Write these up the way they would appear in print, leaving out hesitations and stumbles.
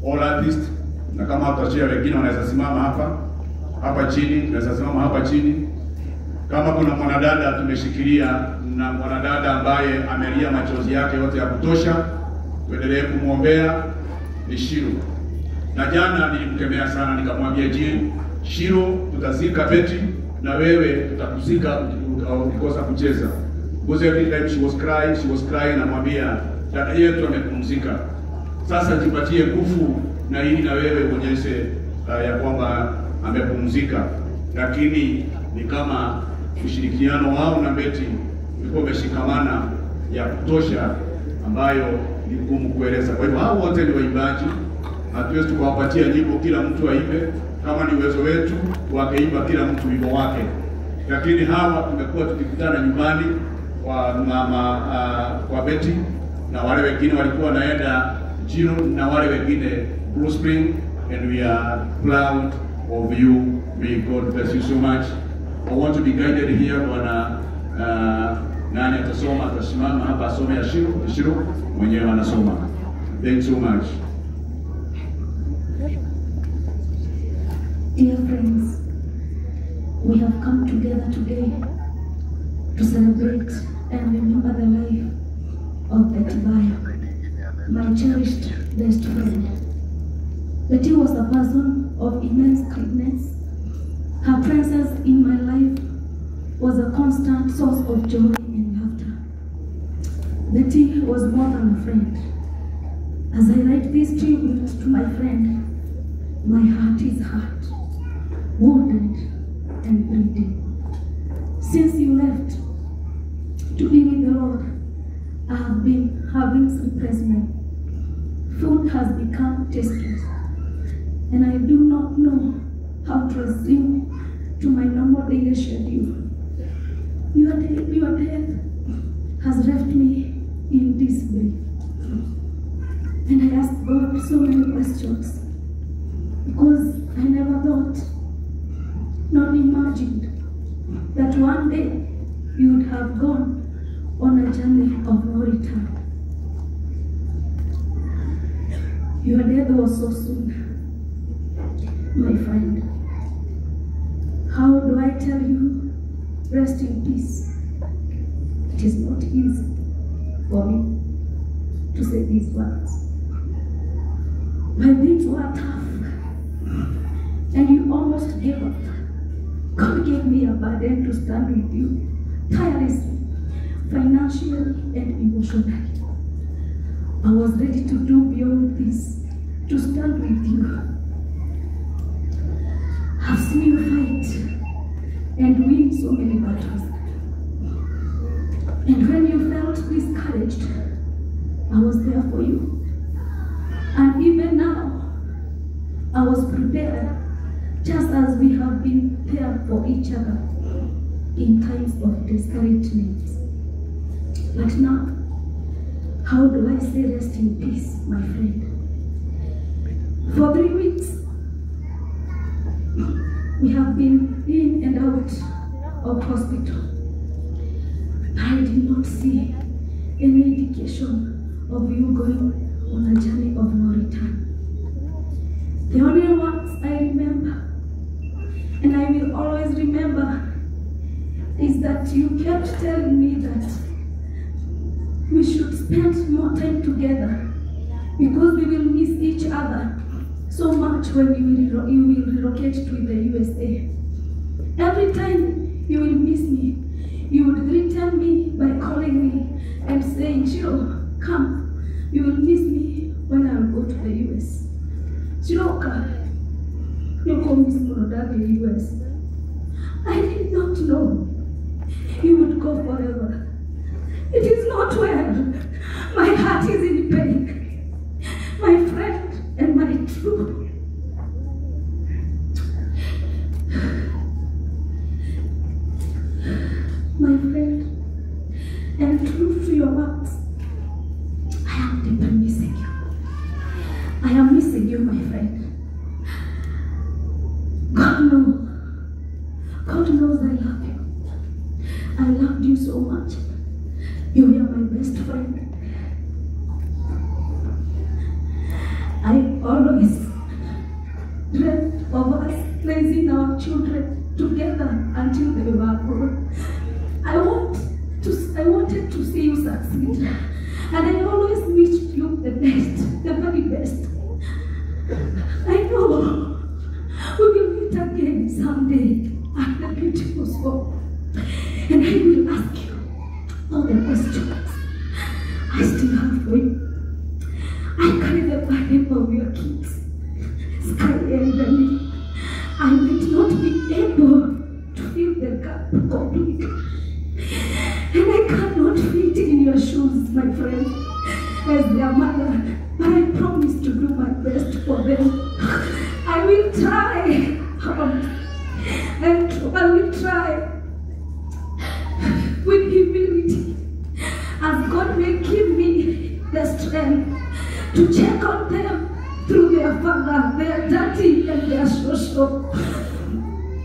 All artists, na kama hatashia wengine wanaweza simama hapa hapa chini, tunaweza simama hapa chini. Kama kuna mwanadada tumeshikilia na mwanadada ambaye amelia machozi yake yote ya kutosha, tuendelee kumwombea ni Shiro. Na jana nilimkemea sana, nikamwambia je, Shiro tutazika Betty na wewe tutakuzika ukikosa kucheza. Because every time she was crying, namwambia dada yetu amepumzika. Sasa jipatie nguvu na ili na wewe uonyeshe ya kwamba amepumzika. Lakini ni kama ushirikiano wao na Betty ulikuwa umeshikamana ya kutosha, ambayo ni ngumu kueleza. Kwa hivyo hao wote ni waimbaji, hatuwezi tukawapatia nyimbo kila mtu aimbe. Kama ni uwezo wetu wakeimba kila mtu wimbo wake, lakini hawa tumekuwa tukikutana nyumbani kwa mama kwa Betty, na wale wengine walikuwa wanaenda Jiro na wale wengine Blue Spring, and we are proud of you. May God bless you so much. I want to be guided here. Bwana nani atasoma, atasimama hapa asome ya Shiro, Shiro mwenyewe anasoma. Thanks so much. Dear friends, we have come together today to celebrate and remember the life of Betty Bayo, my cherished best friend. Betty was a person of immense kindness. Her presence in my life was a constant source of joy and laughter. Betty was more than a friend. As I write this tribute to my friend, my heart is hurt, wounded, and bleeding. Since you left to be with the Lord, I have been having sleepless nights. Food has become tasteless, and I do not know how to resume to my normal daily schedule. Your death has left me in disbelief. And I asked God so many questions, because I never thought, not imagined, that one day you would have gone on a journey of no return. Your death was so soon, my friend. How do I tell you, rest in peace? It is not easy for me to say these words. My things were tough, and you almost gave up. God gave me a burden to stand with you tirelessly, financially and emotionally. I was ready to do beyond this, to stand with you. I've seen you fight and win so many battles. And when you felt discouraged, I was there for you. And even now, I was prepared, just as we have been there for each other in times of discouragement. But now, how do I say rest in peace, my friend? For 3 weeks, we have been in and out of hospital. I did not see any indication of you going on a journey of no return. The only words I remember, and I will always remember, is that you kept telling me that we should spend more time together because we will miss each other so much when you will relocate to the USA. Every time you will miss me, you would threaten me by calling me and saying, Shiro, come, you will miss me when I will go to the US. Shiroka, you call miss Monoda the US. I did not know you would go forever. It is not well. My heart is in pain. My friend and my true. My friend, and true to your words, I am deeply missing you. I am missing you, my friend. God knows. God knows I love you. I loved you so much. You were my best friend. I always dreamt of us raising our children together until they were grown. I wanted to see you succeed, and I always wished you the best, the very best. I know we will meet again someday at the beautiful school, and I will ask you all the questions I still have for you. I carry the burden of your kids, Sky and Danny. I might not be able to fill the gap completely, and I cannot fit in your shoes, my friend, as their mother, but I promise to do my best for them. I will try, and I will try with humility, as God may give me the strength to check on them through their father, their daddy, and their shosho.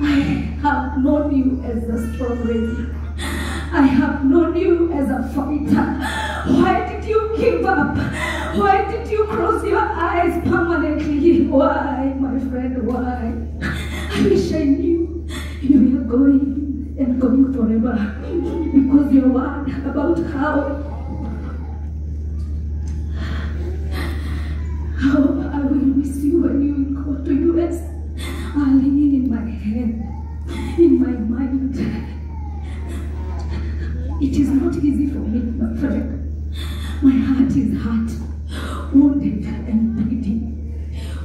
I have known you as a strong lady. I have known you as a fighter. Why did you give up? Why did you close your eyes permanently? Why, my friend, why? I wish I knew you were going and going forever, because your word about how I will miss you when you go to US are ringing in my head, in my mind. It is not easy for me, my friend. My heart is hurt, wounded and bleeding.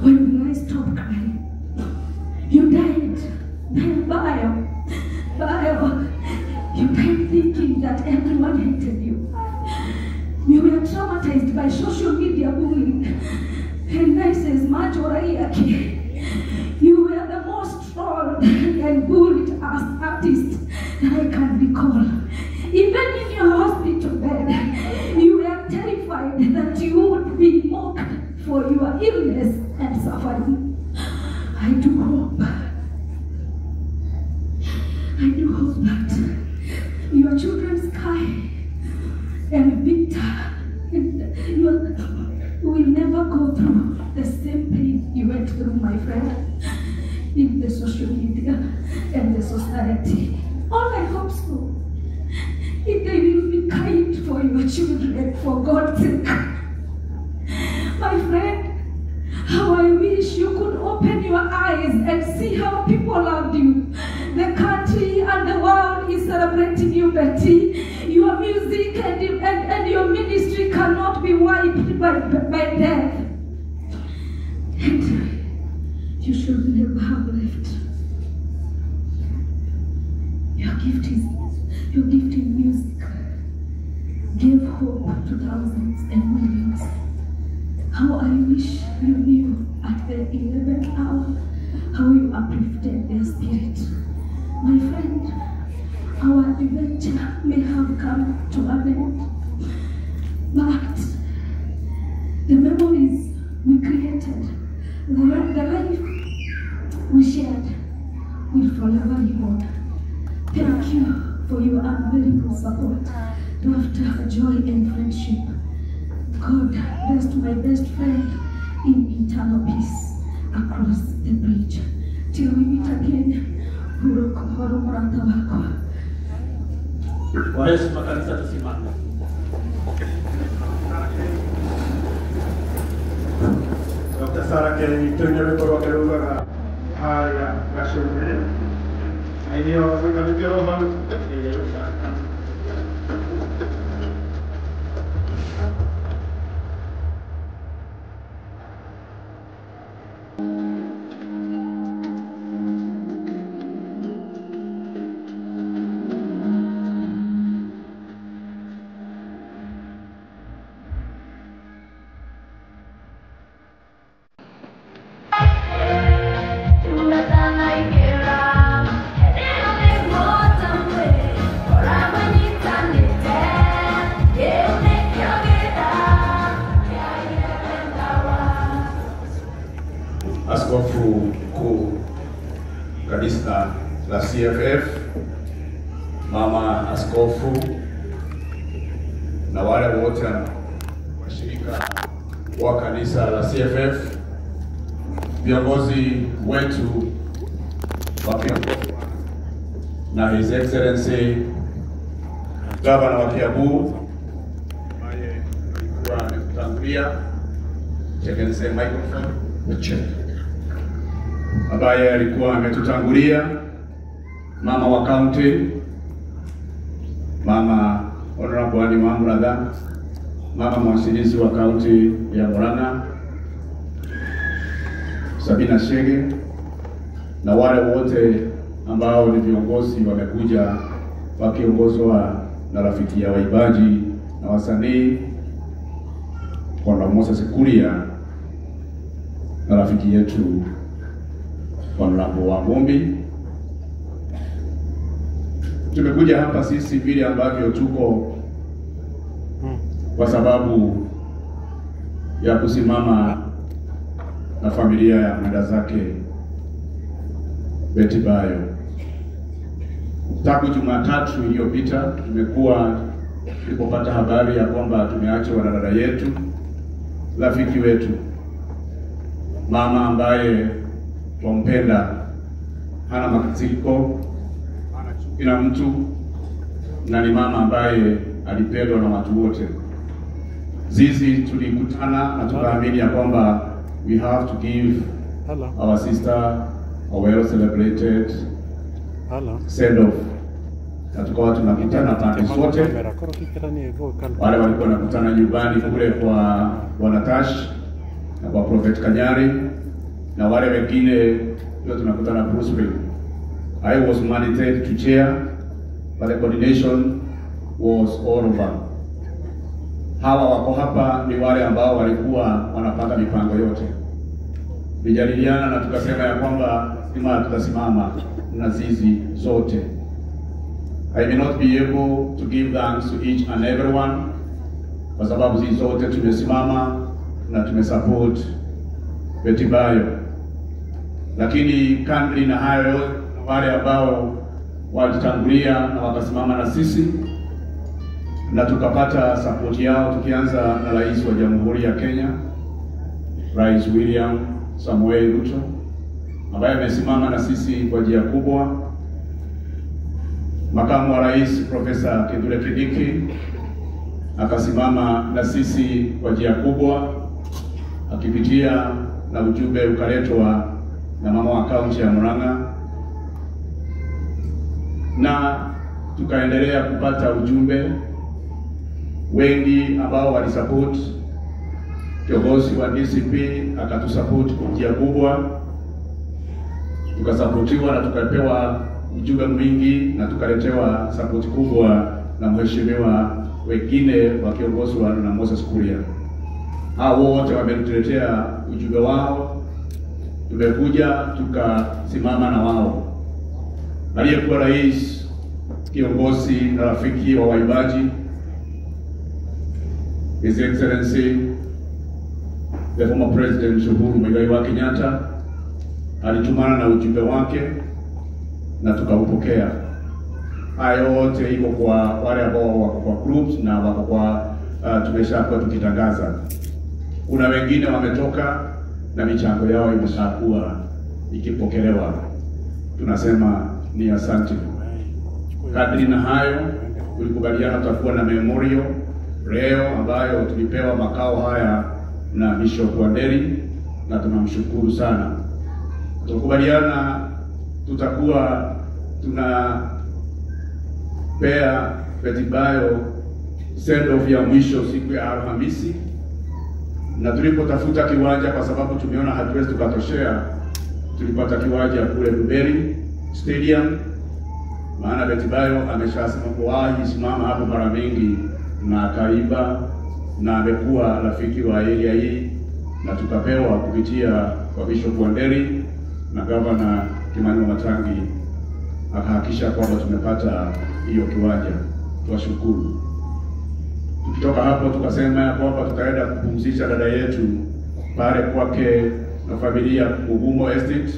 When will I stop crying? You died, Bayo. You died thinking that everyone hated you. You were traumatized by social media bullying. And nices, you were the most trolled and bullied as artist that I can recall. Even in your hospital bed, you were terrified that you would be mocked for your illness and suffering. I do hope that your children, Sky and Victor, and your, will never go through the same pain you went through, my friend, in the social media and the society. All I hope so, if they will be kind for your children, for God's sake. My friend, how I wish you could open your eyes and see how people loved you. The country and the world is celebrating you, Betty. Your music and your ministry cannot be wiped by death. And you should never have left. Your gift in music gave hope to thousands and millions. How I wish you knew at the 11th hour how you uplifted their spirit. My friend, our adventure may have come to an end, but the memories we created, the life we shared, will forever live on. Thank you for your unwavering support, laughter, joy, and friendship. God rest my best friend in eternal peace across the bridge. Till we meet again. Kwa heshima kanisa tusimame. Dr. Sarah Kelly tuine rwĩmbo rwake rugaga harĩa gacũmbĩrĩ. Aini o hau. Askofu Mkuu Kanisa la CFF, Mama Askofu na wale wote washirika wa kanisa la CFF, Viongozi wetu wakiongozwa na His Excellency Gavana wa Kiambu ambaye alikuwa ametutangulia, check say microphone check, ambaye alikuwa ametutangulia, mama wa county, mama Honorable Anne Wamratha, mama mwasilizi wa county ya Murang'a Sabina Chege, na wale wote ambao ni viongozi wamekuja wakiongozwa na rafiki ya waibaji na wasanii Bwana Moses Kuria na rafiki yetu Honorable Wamumbi. Tumekuja hapa sisi vile ambavyo tuko kwa sababu ya kusimama na familia ya mwenda zake Betty Bayo. Tangu Jumatatu iliyopita tumekuwa tulipopata habari ya kwamba tumeachwa na dada yetu, rafiki wetu, mama ambaye twampenda, hana makasiriko, hana chuki na mtu, na ni mama ambaye alipendwa na watu wote. Sisi tulikutana na tukaamini ya kwamba we have to give our sister a well celebrated send off. Na tukawa tunakutana pande zote. Wale walikuwa wanakutana nyumbani kule kwa Bwana Tash na kwa Prophet Kanyari, na wale wengine ndio tunakutana Bruce Ring. I was mandated to chair, but the coordination was all over. Hawa wako hapa ni wale ambao walikuwa wanapanga mipango yote. Tulijadiliana na tukasema ya kwamba lazima tutasimama na zizi zote. I may not be able to give thanks to each and everyone kwa sababu zizi zote tumesimama na tumesupport Betty Bayo. Lakini kadri na hayo, wale ambao walitangulia na wakasimama na sisi na tukapata support yao, tukianza na Rais wa Jamhuri ya Kenya, Rais William Samoei Ruto, ambaye amesimama na sisi kwa njia kubwa, Makamu wa Rais Profesa Kithure Kindiki akasimama na sisi kwa njia kubwa, akipitia na ujumbe ukaletwa na mama wa kaunti ya Murang'a, na tukaendelea kupata ujumbe wengi ambao walisupport. Kiongozi wa DCP akatusupport kwa njia kubwa, tukasupportiwa na tukapewa ujumbe mwingi na tukaletewa support kubwa na mheshimiwa wengine wakiongozwa na Moses Kuria. Hao wote wametuletea ujumbe wao, tumekuja tukasimama na wao. Aliyekuwa rais, kiongozi na rafiki wa waimbaji, His Excellency the former President Uhuru Muigai wa Kenyatta, alitumana na ujumbe wake na tukaupokea. Hayo yote iko kwa wale ambao wako kwa groups na wako kwa tumeshakuwa tukitangaza. Kuna wengine wametoka na michango yao imeshakuwa ikipokelewa. Tunasema ni asante. Kadri na hayo tulikubaliana tutakuwa na memorial leo ambayo tulipewa makao haya na Bishop Wanderi, na tunamshukuru sana. Tukubaliana tutakuwa tunapea Betty Bayo send off ya mwisho siku ya Alhamisi, na tulipotafuta kiwanja, kwa sababu tumeona hatuwezi tukatoshea, tulipata kiwanja kule Luberi Stadium, maana Betty Bayo ameshasema kuwahi simama hapo mara mingi na akaiba na amekuwa rafiki wa area hii, na tukapewa kupitia kwa Bishop Wanderi na Governor Kimani Wamatangi akahakisha kwamba tumepata hiyo kiwanja. Tuwashukuru. Tukitoka hapo tukasema ya kwamba tutaenda kupumzisha dada yetu pale kwake na familia Mugumo Estate,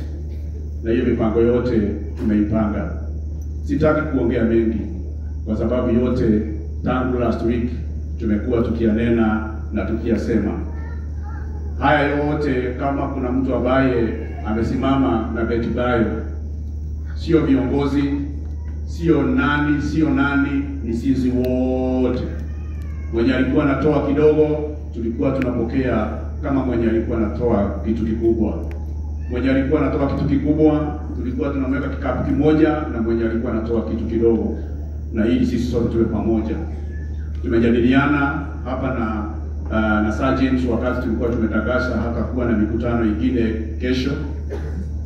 na hiyo mipango yote tumeipanga. Sitaki kuongea mengi kwa sababu yote tangu last week tumekuwa tukianena na tukiyasema. Haya yote, kama kuna mtu ambaye amesimama na Betty Bayo, sio viongozi, sio nani, sio nani, ni sisi wote. Mwenye alikuwa anatoa kidogo tulikuwa tunapokea kama mwenye alikuwa anatoa kitu kikubwa. Mwenye alikuwa anatoa kitu kikubwa tulikuwa tunamweka kikapu kimoja na mwenye alikuwa anatoa kitu kidogo, na ili sisi sote tuwe pamoja. Tumejadiliana hapa na Sir James wakati tulikuwa tumetangaza hatakuwa na mikutano ingine kesho,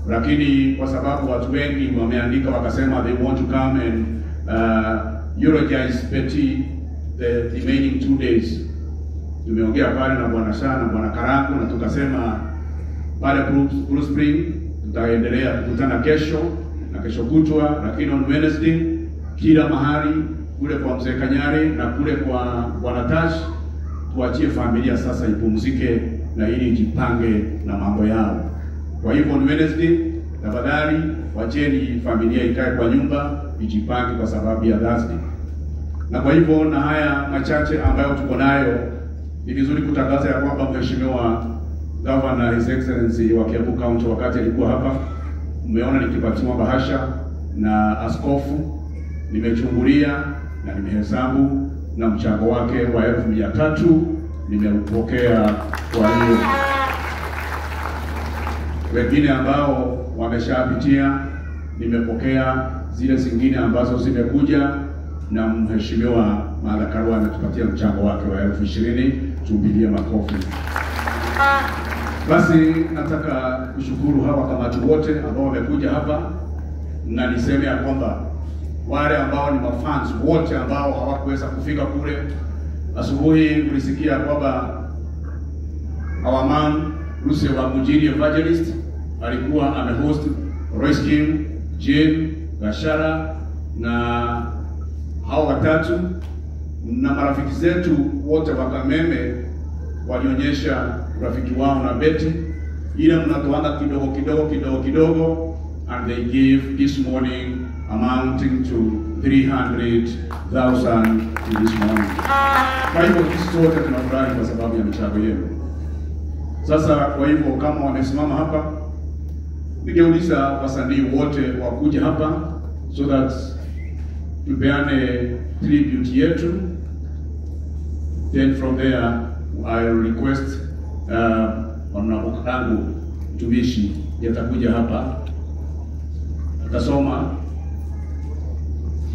lakini kwa sababu watu wengi wameandika wakasema they want to come and eulogize Betty the remaining 2 days. Tumeongea pale na Bwana Shah na Bwana Karangu na tukasema pale Blue Spring tutaendelea kukutana kesho na kesho kutwa, lakini on Wednesday kila mahali kule kwa Mzee Kanyari na kule kwa Bwana Tash, tuachie familia sasa ipumzike na ili ijipange na mambo yao. Kwa hivyo on Wednesday tafadhali wacheni familia ikae kwa nyumba ijipange kwa sababu ya Thursday. Na kwa hivyo na haya machache ambayo tuko nayo, ni vizuri kutangaza ya kwamba Mheshimiwa Governor His Excellency wa Kiambu County wakati alikuwa hapa, mmeona nikipatiwa bahasha na askofu, nimechungulia na nimehesabu na mchango wake wa 300,000 nimeupokea. Kwa hiyo wengine ambao wameshapitia nimepokea zile zingine ambazo zimekuja, na Mheshimiwa Martha Karua ametupatia mchango wake wa 20,000. Tumpigie makofi. Basi nataka kushukuru hawa kamati wote ambao wamekuja hapa, na niseme ya kwamba wale ambao ni mafans wote ambao hawakuweza kufika kule asubuhi, mlisikia kwamba our man Lucy wa Mujiri Evangelist alikuwa amehost Royce King, Jane Gashara na hao watatu, na marafiki zetu wote wa Kameme walionyesha urafiki wao na Betty, ile mnatoanga kidogo kidogo kidogo kidogo, and they gave this morning amounting to 300,000 this morning. Kwa hivyo sisi sote tunafurahi kwa sababu ya michango yenu. Sasa kwa hivyo kama wamesimama hapa, ningeuliza wasanii wote wakuja hapa so that tupeane tribute yetu. Then from there I request mwanangu mtumishi yatakuja hapa atasoma,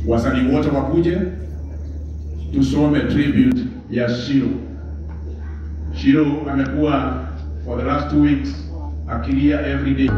wasanii wote wakuje tusome tribute ya Shiro. Shiro amekuwa for the last 2 weeks akilia every day.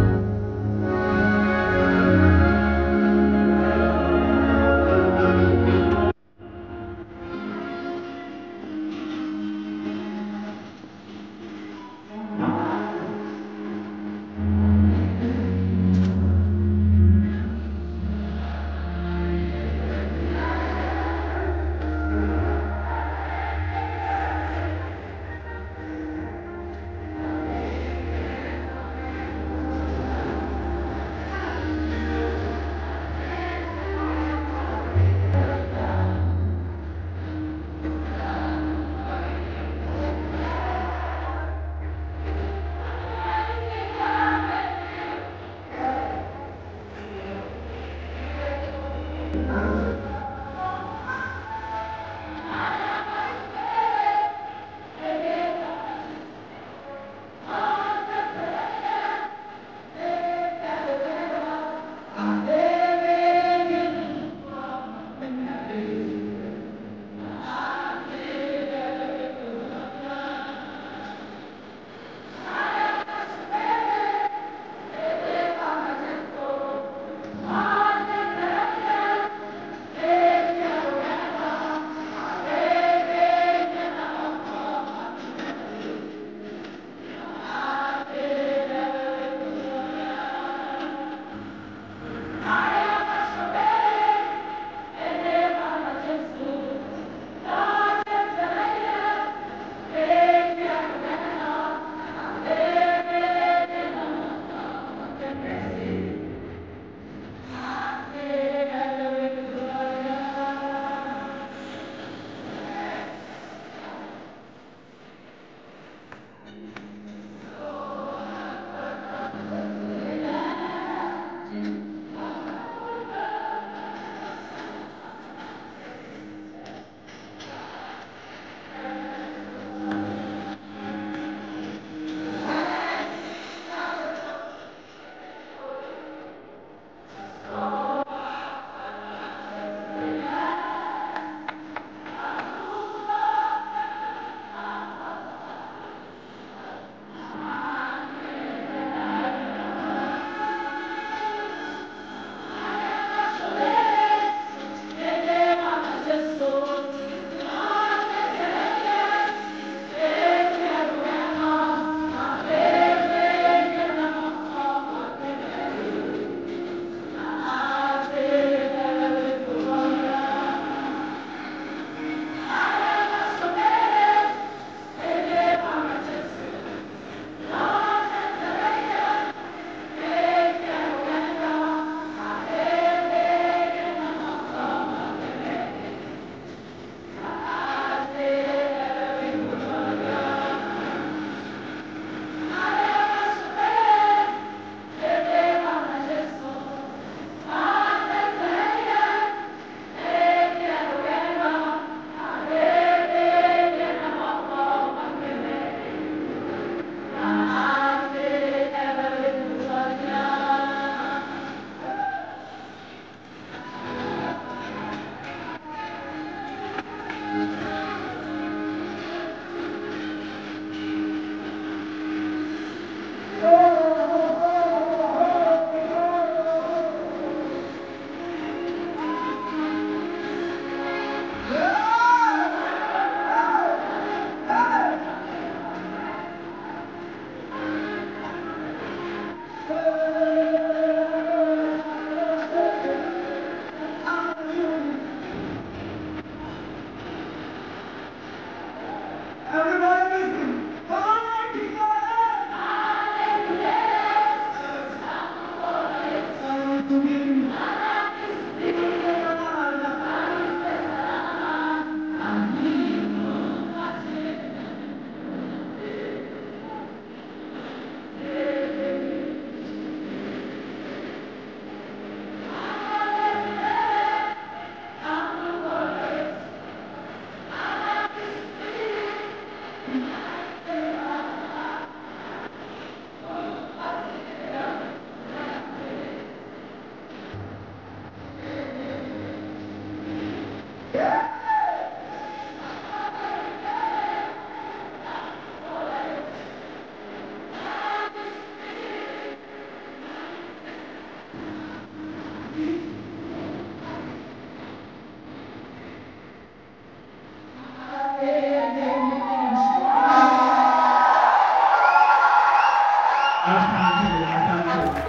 Asante, asante.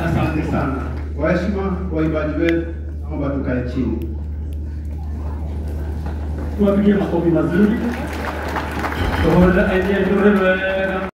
Asante sana. Kwa heshima waimbaji wetu, naomba tukae chini. Tuwapigie makofi mazuri. Tuhola enye